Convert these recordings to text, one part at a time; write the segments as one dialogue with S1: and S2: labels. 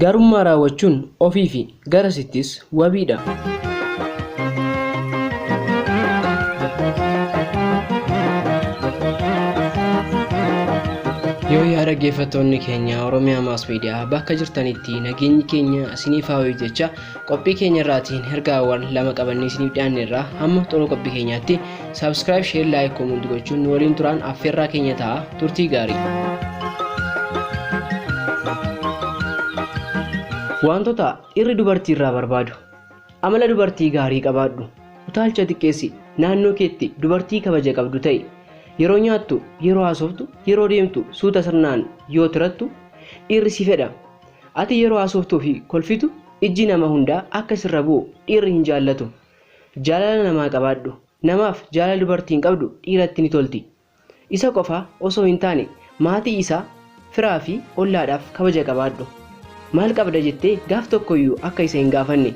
S1: Gaarummaa raawwachuun ofii fi garasittis wabiidha. Yoo yaa dhaggeeffattoonni keenya Oromiyaa Maas Miidiyaa bakka jirtanitti nageenyi keenya isiniif haa ho'u jecha qophii keenya irraatiin ergaawwan lama qabannee isiniif dhiyaanne irraa hamma xumura qophii keenyaatti subscribe, share, like, comment gochuun nu waliin turaan affeerraa keenya ta'a. Turtii gaarii. Wantoota dhiirri dubartii irraa barbaadu. Amala dubartii gaarii qabaadhu. Utaalcha xiqqeessi. Naannoo keetti dubartii kabaja qabdu ta'i. Yeroo nyaattu, yeroo haasoftu, yeroo deemtu suuta sirnaan yoo tirattu dhiirri si fedha. Ati yeroo haasoftuu fi kolfitu ijji nama hundaa akka sirra bu'u dhiirri hin jaallatu. Jaalala namaa qabaadhu. Namaaf jaalala dubartiin qabdu dhiiratti ni tolti. Isa qofa osoo hin taane maatii isaa, firaa fi ollaadhaaf kabaja qabaadhu. Maal qabda jettee gaaf tokkoyyuu akka isa hin gaafanne.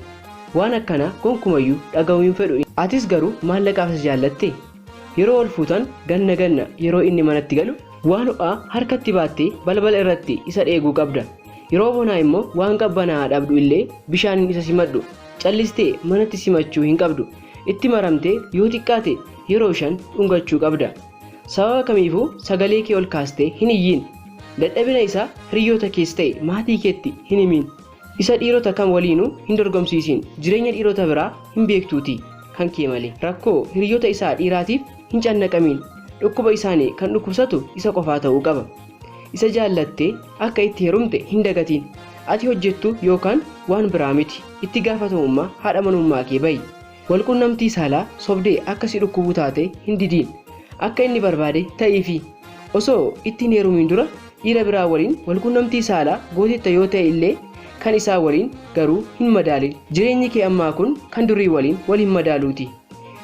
S1: Waan akkanaa gonkumayyuu dhaga'uu hin fedhu. Atis garuu maallaqaaf isa jaallatte? Yeroo ol fuutan ganna ganna yeroo inni manatti galu waan ho'aa harkatti baattee balbala irratti isa dheeguu qabda. Yeroo bonaa immoo waan qabbanaa'aa dhabdu illee bishaaniin isa simadhu. Callistee manatti simachuu hin qabdu. Itti maramtee yoo xiqqaate yeroo 5 dhungachuu qabda. Sababa kamiifuu sagalee kee ol kaastee hin iyyiin. Dadhabina isaa hiriyoota kees ta'e maatii keetti hin himiin. Isa dhiirota kam waliinuu hin dorgomsiisiin. Jireenya dhiirota biraa hin beektuuti kan kee malee. Rakkoo hiriyoota isaa dhiiraatiif hin cannaqamiin. Dhukkuba isaanii kan dhukkubsatu isa qofaa ta'uu qaba. Isa jaallattee akka itti heerumte hin dagatiin. Ati hojjettu yookaan waan biraa miti. Itti gaafatamummaa haadha manummaa kee bahi. Walqunnamtii saalaa sobdee akka si dhukkubu taate hin didiin. Akka inni barbaade ta'iifi. Osoo itti hin heerumiin dura dhiira biraa waliin walqunnamtii saalaa gootetta yoo ta'e illee kan isaa waliin garuu hin madaalin. Jireenyi kee ammaa kun kan durii waliin wal hin madaaluuti.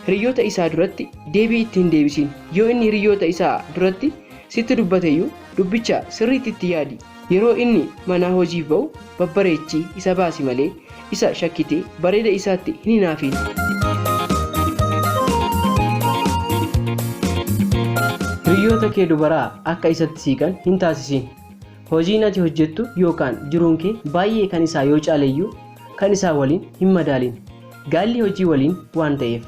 S1: Hiriyoota isaa duratti deebii itti hin deebisiin. Yoo inni hiriyoota isaa duratti sitti dubbateyyuu dubbicha sirriitti itti yaadi. Yeroo inni manaa hojiif ba'u babbareechii isa baasi malee isa shakkitee bareeda isaatti hin hinaafiin. Hiriyoota kee dubaraa akka isatti siiqan hin taasisiin. Hojiin ati hojjettu yookaan jiruun kee baay'ee kan isaa yoo caaleyyuu kan isaa waliin hin madaalin. Gaalli hojii waliin waan ta'eef.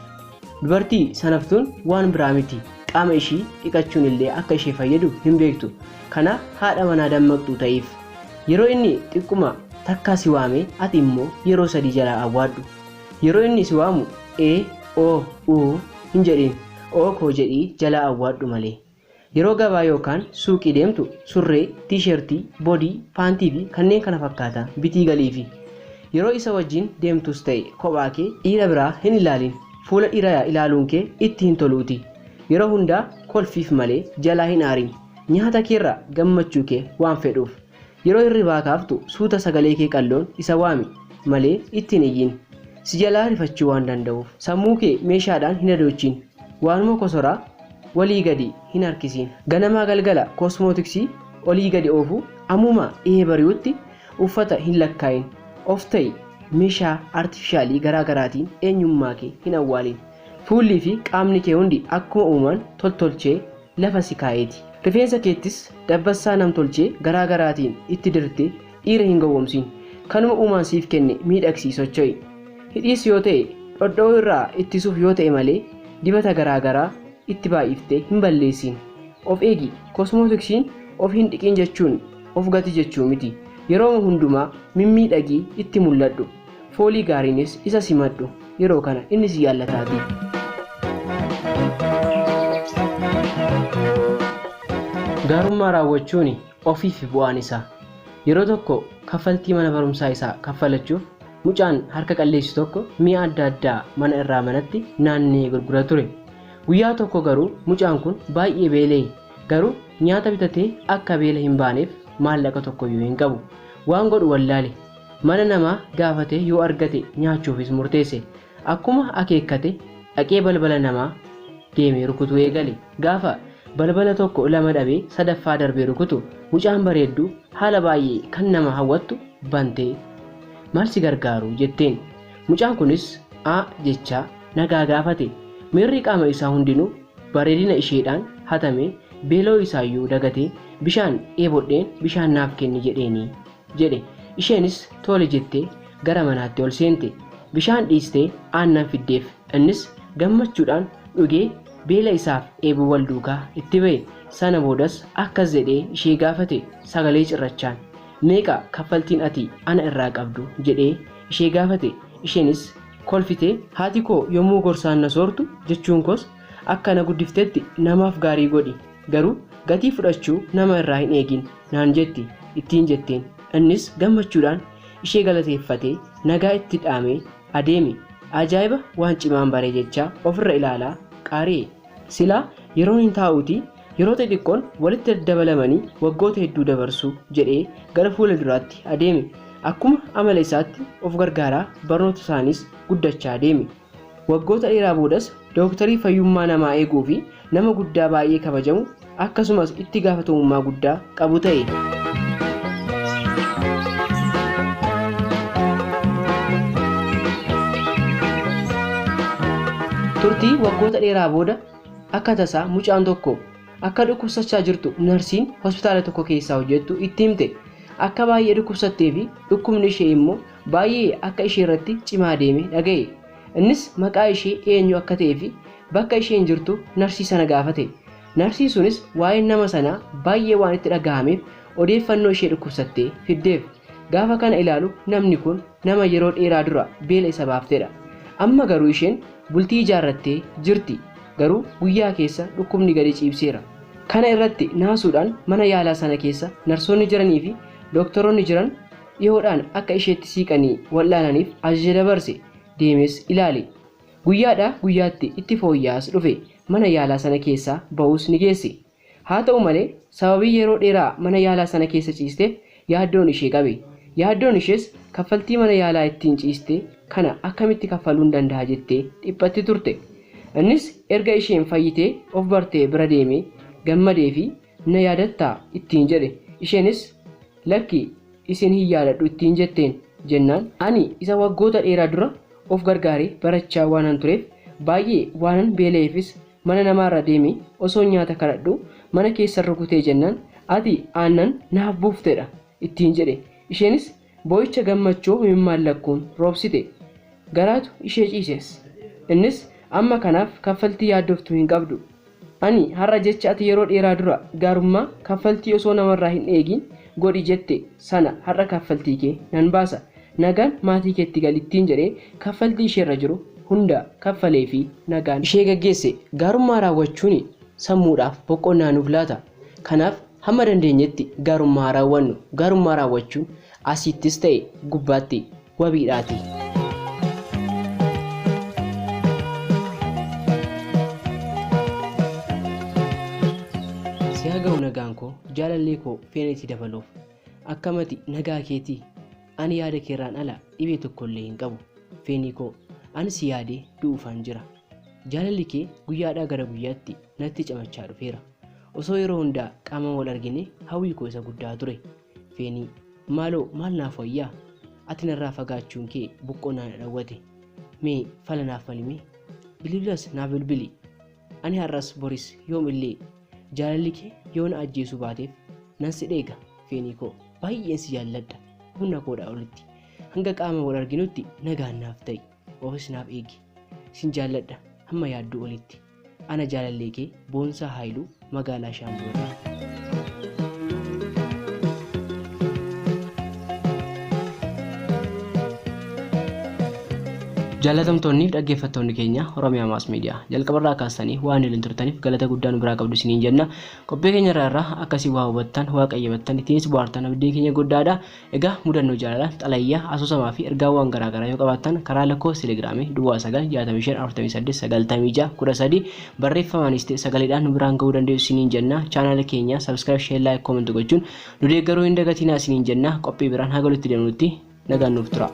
S1: Dubartii sanaftuun waan biraa miti. Qaama ishii dhiqachuun illee akka ishee fayyadu hin beektu. Kanaaf haadha manaa dammaqxuu ta'iif. Yeroo inni xiqquma takkaa si waame ati immoo yeroo sadii jalaa awwaadhu. Yeroo inni si waamu E, O, U hin jedhin. O koo jedhii jalaa awwaadhu malee. Yeroo gabaa yookaan suuqii deemtu surree, tiishertii, bodii, paantii fi kanneen kana fakkaatan bitii galiifi. Yeroo isa wajjin deemtus ta'e kophaa kee dhiira biraa hin ilaalin. Fuula dhiiraa ilaaluun kee itti hin toluuti. Yeroo hundaa kolfiif malee jalaa hin aarin. Nyaata keerraa gammachuu kee waan fedhuuf. Yeroo hirribaa kaaftu suuta sagalee kee qalloon isa waami malee itti hin iyyin. Si jalaa rifachuu waan danda'uuf. Sammuu kee meeshaadhaan hin hadoochiin. Waanuma kosoraa walii gadi hin harkisiin. Ganamaa galgala koosmootiksii olii gadi oofuu ammuma dhihee bari'utti uffata hin lakkaa'in. Of ta'i meeshaa artifishaalii garaa garaatiin eenyummaa kee hin awwaalin. Fuullii fi qaamni kee hundi akkuma uumaan toltolchee lafa si kaa'eeti. Rifeensa keettis dabbassaa namtolchee garaa garaatiin itti dirtee dhiira hin gowwomsiin. Kanuma uumaan siif kenne miidhagsii socho'i. Hidhiis yoo ta'e dhodho'uu irraa ittisuuf yoo ta'e malee dibata garaa garaa itti baay'iftee hin balleessiin. Of eegi kosmootiksiin of hin dhiqin jechuun of gati jechuu miti. Yerooma hundumaa mimmiidhagii itti mul'adhu. Foolii gaariinis isa simadhu. Yeroo kana inni si jaallataatii. Gaarummaa raawwachuun ofiif bu'aan isaa. Yeroo tokko kaffaltii mana barumsaa isaa kaffalachuuf mucaan harka qalleessi tokko mi'a adda addaa mana irraa manatti naannee gurgura ture. Guyyaa tokko garuu mucaan kun baay'ee beela'e. Garuu nyaata bitatee akka beela hin baaneef maallaqa tokkoyyuu hin qabu. Waan godhu wallaale. Mana namaa gaafatee yoo argate nyaachuufis murteesse. Akkuma akeekkate dhaqee balbala namaa deemee rukutuu eegale. Gaafa balbala tokko lama dhabee sadaffaa darbee rukutu mucaan bareedduu haala baay'ee kan nama hawwattu bantee maal si gargaaru jetteen. Mucaan kunis a jechaa nagaa gaafate. Miirri qaama isaa hundinuu bareedina isheedhaan hatamee beela'uu isaayyuu dagatee bishaan dheebodheen bishaan naaf kenni jedheeni jedhe. Isheenis tole jettee gara manaatti ol seente. Bishaan dhiistee aannan fiddeef. Innis gammachuudhaan dhugee beela isaaf dheebuu wal duukaa itti ba'e. Sana boodas akkas jedhee ishee gaafate sagalee cirrachaan. Meeqa kaffaltiin ati ana irraa qabdu jedhee ishee gaafate. Isheenis kolfitee haati koo yommuu gorsaan na soortu jechuun koos akka na guddiftetti namaaf gaarii godhi garuu gatii fudhachuu nama irraa hin eegin naan jetti ittiin jetteen. Innis gammachuudhaan ishee galateeffatee nagaa itti dhaamee adeeme. Ajaa'iba waan cimaan bare jechaa ofirra ilaalaa qaari'e. Silaa yeroon hin taa'uutii yeroo xixiqqoon walitti daddabalamanii waggoota hedduu dabarsu jedhee gara fuula duraatti adeeme. Akkuma amala isaatti of gargaaraa barnoota isaaniis guddachaa deeme. Waggoota dheeraa boodas dooktarii fayyummaa namaa eeguu fi nama guddaa baay'ee kabajamu akkasumas itti gaafatamummaa guddaa qabu ta'e. Turtii waggoota dheeraa booda akka tasaa mucaan tokko akka dhukkubsachaa jirtu narsiin hospitaala tokko keessaa hojjettu itti himte. Akka baay'ee dhukkubsattee fi dhukkubni ishee immoo baay'ee akka ishee irratti cimaa deeme dhaga'e. Innis maqaa ishee eenyu akka ta'ee fi bakka isheen jirtu narsii sana gaafate. Narsiin sunis waa'een nama sanaa baay'ee waan itti dhaga'ameef odeeffannoo ishee dhukkubsattee fiddeef. Gaafa kana ilaalu namni kun nama yeroo dheeraa dura beela isa baaftedha. Amma garuu isheen bultii ijaarrattee jirti. Garuu guyyaa keessa dhukkubni gadi ciibseera. Kana irratti naasuudhaan mana yaalaa sana keessa narsoonni jiranii fi dooktoroonni jiran dhiyoodhaan akka isheetti siiqanii wal'aananiif ajaja dabarse. Deemes ilaale. Guyyaadhaa guyyaatti itti fooyya'aas dhufe. Mana yaalaa sana keessaa ba'uus ni geesse. Haa ta'u malee sababii yeroo dheeraa mana yaalaa sana keessa ciisteef yaaddoon ishee qabe. Yaaddoon ishees kaffaltii mana yaalaa ittiin ciiste kana akkamitti kaffaluun danda'a jettee dhiphatti turte. Innis erga isheen fayyitee of bartee bira deemee gammadee fi na yaadattaa ittiin jedhe. Isheenis lakki isin hin yaadadhu ittiin jetteen jennaan ani isa waggoota dheeraa dura of gargaaree barachaa waanan tureef baay'ee waanan beela'eefis mana namaarra deeme osoo nyaata kadhadhu mana keessa rukutee jennaan ati aannan naaf buuftedha ittiin jedhe. Isheenis boo'icha gammachuu imimmaan lakkuun roobsite. Garaatu ishee ciises. Innis amma kanaaf kaffaltii yaaddoftuu hin qabdu. Ani har'a jecha ati yeroo dheeraa dura gaarummaa kaffaltii osoo namarraa hin eegin godhi jette sana har'a kaffaltii kee nan baasa. Nagaan maatii keetti galittiin jedhee kaffaltii isheerra jiru hunda kaffalee fi nagaan ishee gaggeesse. Gaarummaa raawwachuun sammuudhaaf boqonnaa nuuf laata. Kanaaf hamma dandeenyetti gaarummaa raawwannu. Gaarummaa raawwachuun asiittis ta'e gubbaatti wabiidhaati. Si haa ga'u nagaan koo jaalallee koo feenetti dabaluuf akkamati nagaa keetii ani yaada keerraan ala dhibee tokkollee hin qabu. Feenii koo ani si yaadee du'uufaan jira. Jaalalli kee guyyaadhaa gara guyyaatti natti camachaa dhufeera. Osoo yeroo hundaa qaama wal argine hawwii koo isa guddaa ture. Feenii maaloo maal naaf wayyaa? Ati narraa fagaachuun kee boqonnaa na dhawwate. Mee fala naaf malime? Bilbilas naaf bilbili. Ani har'as boris yoom illee jaalalli kee yoo na ajjeesuu baateef nan si dheega. Feenii koo baay'een si jaalladha. Humna koodhaa olitti. Hanga qaama wal arginutti nagaan naaf ta'i. Ofis naaf eegi. Sin jaalladha hamma yaadduu olitti. Ana jaalallee kee Boonsaa Haayiluu magaalaa Shaambuu irraa. Jaalatamtoonni fi dhaggeeffattoonni keenya Oromiyaa Maas Miidiyaa jalqabarraa kaastanii waan waliin turtaniif galata guddaa nu biraa qabdu isiniin jenna. Qophii keenya irraa akkasii waa hubattan, waa qayyabattan, ittiinis bohaartan abdiin keenya guddaadha. Egaa mudannoo jaalalaa, xalayyaa, asoosamaa fi ergaawwan garaagaraa yoo qabaattan karaa lakkoofsa telegiraamii duwwaa 9 65 48 96 13 barreeffamaanis ta'e sagaleedhaan nu biraan ga'uu dandeessu isiniin jenna. Chaanaala keenya subscribe, share, like, comment gochuun nu deeggaruu hin dagatinaa isiniin jenna. Qophii biraan haga walitti deemnutti nagaan nuuf tura.